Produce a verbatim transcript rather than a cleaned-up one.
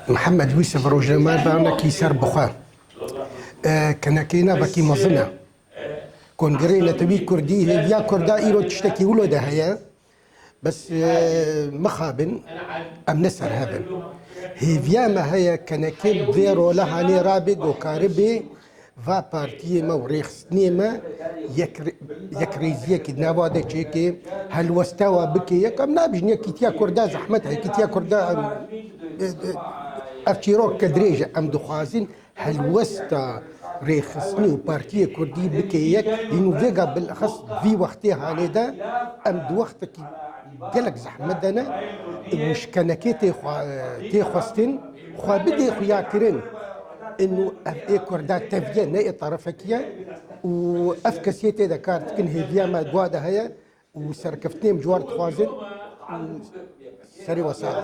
Mihemed Yûsif, rojnamevanekî serbixwe. E, kenekeyna vekî mezin e. Kongreyê Netewî Kurdî hêviya Kurda îro tiştekî wilo de heye. Bes, e, mixabin, em ne serhev in. Hêviya me heye kenekê vê role hanê rabe, ku karibe va partiyê me û rêxistinê me yek, yekrêziyekî di nava de çêke, helwesta wa bike. Yek em nabijin, yekîtiya Kurda zehmet e, yekîtiya Kurda em, e, e, ev çîrok ke dirêj e, em dixwazin helwesta rêxistinî û partiyê Kurdî bike yek. Hîn û vêga bilexis vî wextê halê de em di wextekî gelek zehmet de ne û ji kenekê tê xwe-, tê xwestin xwe bidê xuyakirin. Inu ev ê Kurda teviye, ne ê tarafekî ye û ev kesiyê tê de kar dikin, hêviya me gwa de heye û serkeftinê em ji war dixwazin û serê we sax.